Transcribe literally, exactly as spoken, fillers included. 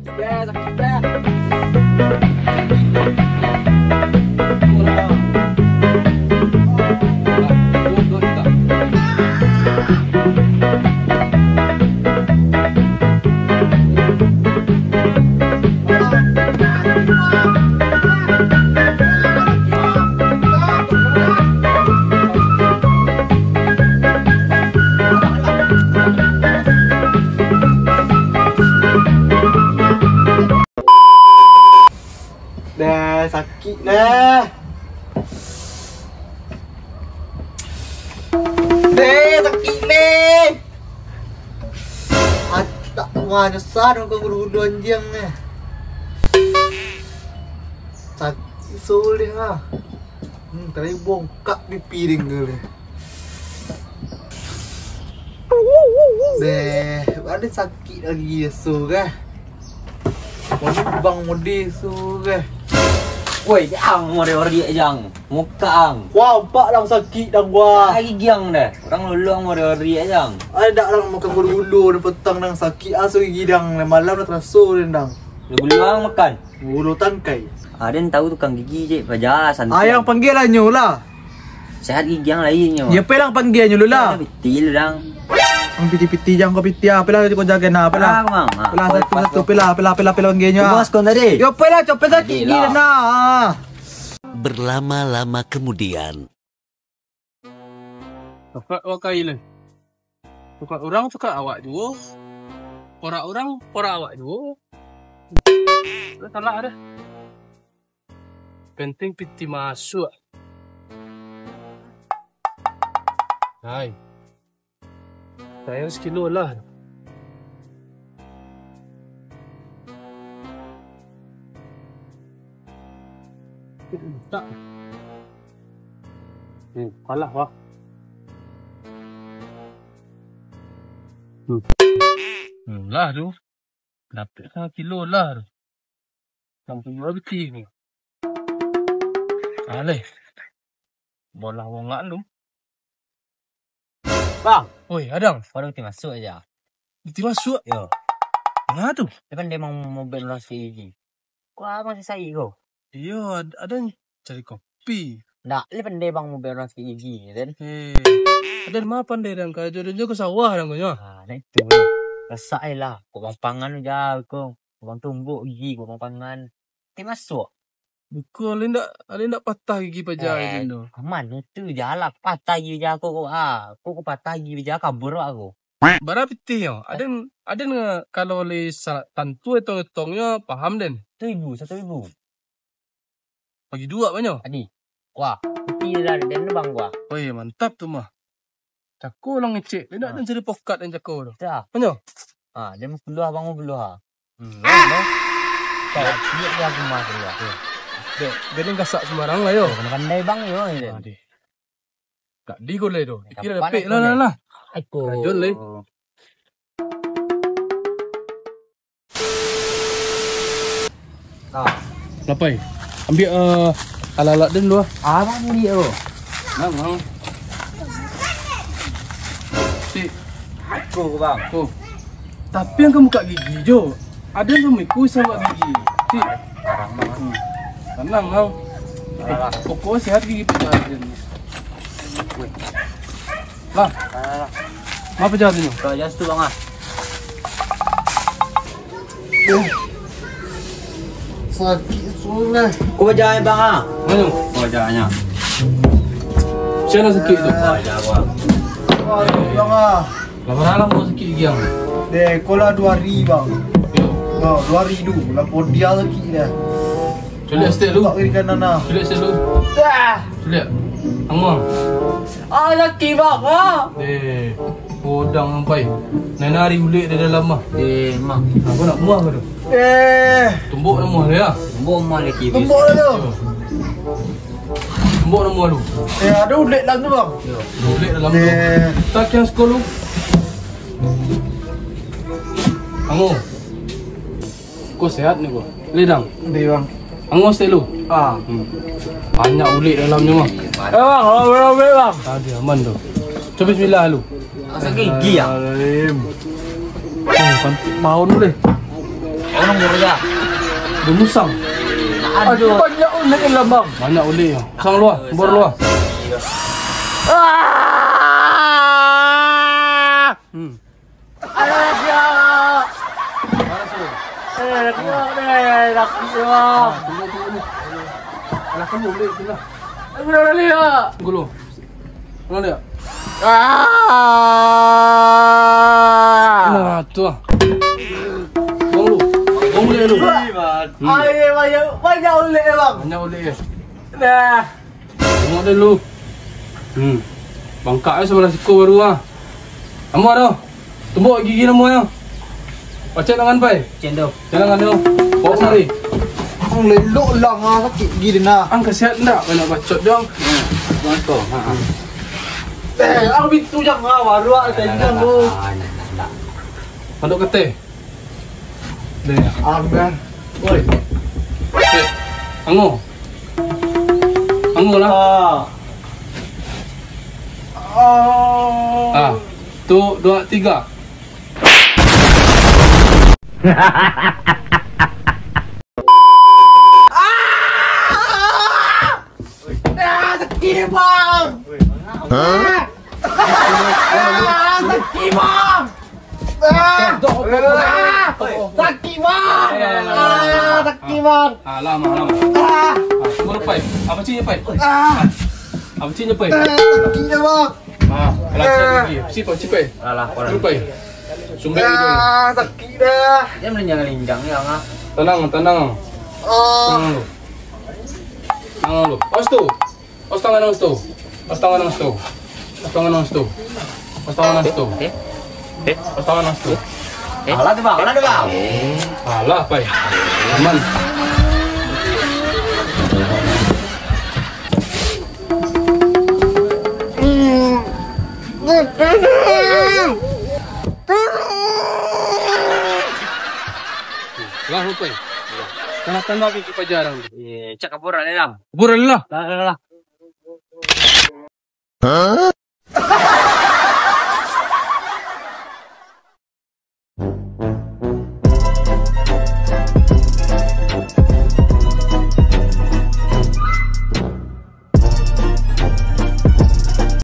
Deh, sakik deh. Deh, sakik deh. Atak, wah, nyusah dong kau guru-guru anjiang ni. Sakik soleh lah. Hmm, tadi bongkak pipi deng kau ni. Deh, ada sakik lagi asu kah? Wah, bang mode su kah? Woi, jang mode oriak jang. Muka ang. Wah, nampak dang sakik dang wah. Lagi giang dah. Orang lolong mode oriak jang. Ada dak dang makan gulu-gulu dah petang dang sakik asu gigi dang malam dah teraso dang. Gulu ang makan. Gulu tangkai. Aden tahu tukang gigi je, paja santai. Ayang panggil lah nyo lah. Sehat gigi ang lain nyo. Ya pelang panggil nyo lu lah. Piti lu dang. Ang piti-piti jang ko piti ah, pelang ko jaga nah, pelang. Ah, mang. Ah, pelang satu-satu, pelang, pelang, pelang, pelang panggil nyo. Bos kon tadi. Yo pelang copet sakik gigi nah. Berlama-lama kemudian. Coklat wakai le. Coklat urang coklat awak juo. Porak urang porak awak juo. Dah salah dah. Penting piti masuak. Hai. Sayang sekilo lah. Tak. Hmm, kalah wah. Hmm. Hmm, lah tu. Dapek sangat kilo lah tu. Sampai dua biti ni. Aleh. Bolah bongak lu. Bang. Oi, Adang. Baru ti masuk aja. Ti masuk? Yo. Nah tu. Dia kan dia mau mau beli nasi gigi. Kok abang sesai ko? Iyo, ad- ada yang cari kopi. Ndak, le pandai bang mau beli nasi gigi, kan? Eh, ada mah pandai dang karajo dan juga sawah dang ko nyo. Ah, nah itu. Rasak lah. Kok bang pangan aja ko. Kok bang tumbuk gigi, kok bang pangan. Ti masuk. Bukan, ale ndak, ale ndak patah gigi paja. Eh, itu tu. Aman itu jalan patah gigi paja ko, ko, ah, ko, ko patah gigi paja kabur aku. Bara pitih yo? Aden, aden kalau le sa- tantu etong-etongnyo paham den. Satu ribu, satu ribu. Bagi dua banyo. Adi. Wah, pitih lah den bang wah. Woi, mantap tu mah. Cako ulang ngecek, den nak den cari pokat den cako tu. Dah. Banyo. Ha, den puluah bang puluah. Hmm, no. Kalau ciek dia aku mah dia. Dek, den gasak sembarang lah yo. Kena pandai bang yo. Adi. Kak di ko lai tu. Kira dapik lah lah lah. Aiko. Karajo lai. Ah. Lapai. Ambiak uh, alat-alat den dulu ah. Abang ambiak tu. Bang, bang. Cik. Aku bang. Oh. Tapi yang kamu kak gigi jo. Ada yang kamu ikut sama gigi. Cik. Sekarang bang. Hmm. Tenang bang. Alah. Pokoknya sehat gigi pecah aja. Weh. Lah. Alah. Apa jalan ni? Kau jas tu bang ah. Sakik sulah. Kau bajalan bang ah. Mana? Kau bajalannya. Siapa sakit tu? Bajalan bang. Aduh bang ah. Lama dalam kau sakit gigi ang. Deh, kau lah dua hari bang. Yo. Nah, dua hari tu. Lah podia sakit dah. Culik stek lu. Tak kiri kanan lah. Culik stek lu. Dah. Culik. Angah. Ah, laki bang, ah. Eh, godang sampai. Nana ari ulik di dalam mah. Eh, mah. Aku nak muah ke tu? Eh. Tumbuk nak muah dia. Tumbuk mah laki. Tumbuk lah tu. Tumbuk nak muah lu. Eh, ada ulik dalam tu bang. Ulik dalam tu. Eh. Tak yang sekolah. Angah. Ko sehat ni ko. Lidang. Di bang. Angus teh lu. Ah. Hmm. Banyak ulik dalamnya mah. Eh bang, robek-robek bang. Tadi aman tu. Coba bismillah lu. Asal gigi ya. Astagfirullahaladzim. Eh, pan- paun lu deh. Orang Udah musang. Aduh, banyak ulek lah, Bang. Banyak ulek ya. Sang luar, bor luar. Hmm. Aduh, dia. Eh, dia, dia, laki dia, Bang. Alah, kamu ulek tu lah. Aku dah balik, ya. Tunggu dulu. Mana dia? Ah! Nah, tu lah. Buang dulu. Buang ulek dulu. Hmm. Air banyak, banyak ulek, Bang. Banyak ulek ya? Nah. Tengok dulu. Hmm. Bangkak eh sebelah siku baru ah. Amuah tu. Tumbuk gigi namuah tu. Pacet tangan pai. Cendo. Jalan anu, bawa kemari. Ang lelok lah, ah, sakik gigi dia nah. Ang kasihan ndak banyak bacot dong. Hmm, bacot. Ha, ha. Eh, ang pintu jang, ah, baru ah, tendang tu. Pondok Keteh. Deh, ang dah. Woi. Eh, ango. Ango lah. Ah. Ah, tu, dua, tiga. Ah, sakik, Bang! Ah! Ah, sakik, Bang! Ah! Ah! Sakik, Bang! Ah, sakik, Bang! Alah, alah, alah. Ah! Ah, cuba lepai. Apa cik lepai? Ah! Apa cik lepai? Ah, sakik, Bang! Ah, alah, cik lepai. Cik, cik lepai. Alah, alah. Lepai. Sumbek gitu. Ah, sakik dah. Dia melinjang-linjang ya, Bang. Tenang, tenang. Oh. Tenang dulu. Tenang dulu. Awas tu. Awas tangan, awas tu. Awas tangan, awas tu. Awas tangan, awas tu. Awas tangan, awas tu. Eh? Eh? Awas tangan, awas tu. Eh? Alah tu, Bang. Alah tu, Bang. Alah, pai. Aman. Lah, pai. Tanda-tanda kaki paja urang tu. Eh, cak kapur lah, Lam. Kapur lah. Lah, lah, lah.